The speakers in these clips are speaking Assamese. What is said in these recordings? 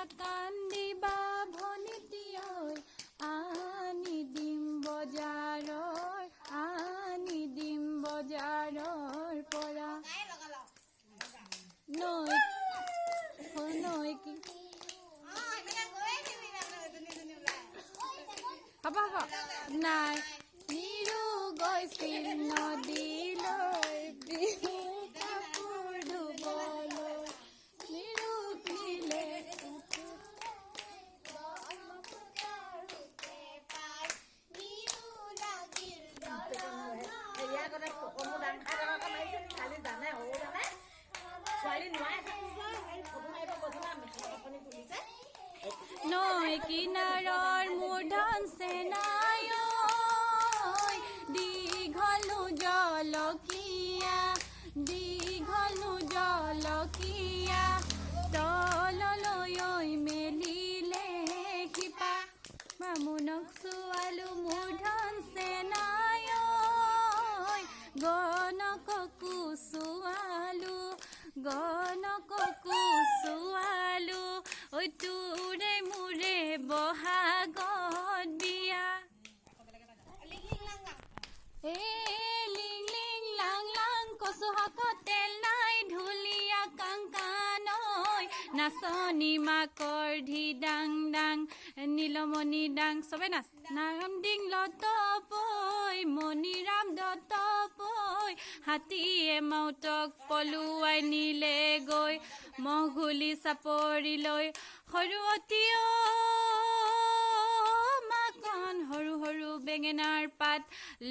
নাকান্দিবা ভনীটি ঐ, আনি দিম বজাৰৰ, আনি দিম বজাৰৰ পৰা। নৈ নৈ কি হ'ব হ'ব নাই। নিৰু গৈছিল নদীলৈ বিহু কাপোৰ ধুবলৈ, নিৰুক নিলে। ইয়াৰ আগতে মোৰ ডাং খাই টকাকৈ মাৰিছে, কালি জানে সৰু জানে ছোৱালী নোৱাৰে থাকো যে, সেই ফটো মাৰিব গৈছে না, মেখেলা কাপনি খুলিছে। নৈ কিনাৰৰ মূৰধন চেনাই দীঘলো জলকীয়া, দীঘলো জলকীয়া তললৈ ঐ মেলিলে শিপা। বামুণক চোৱালো মূৰধন চেনাই, গণককো চোৱালো, গণককো চোৱালো ঐ, তোৰে মোৰে বহাগত বিয়া। এ লিং লিং লাং লাং কচু শাকত তেল নাই, ঢুলীয়া কাংকানৈ নাচনী মাকৰ ধি ডাং ডাং নীলমণি ডাং। চবে নাচ। নাম ডিং লতপৈ মণিৰাম দত্তপৈ, হাতীয়ে মাউতক পলুৱাই নিলে গৈ মহঘুলি চাপৰিলৈ। সৰু অতি মাকন সৰু সৰু বেঙেনাৰ পাত,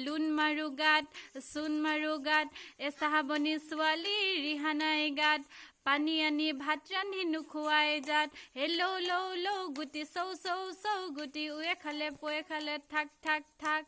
লোণ মাৰো গাত, চূণ মাৰো গাত, এ চাহাবনী ছোৱালী ৰিহানাই গাত, পানী আনি ভাত ৰান্ধি নোখোৱাই জাত। হে লৌ লৌ লৌ গুটি, চৌ চৌ চৌ গুটি, উৱে খালে পুৱে খালে, থাক থাক থাক।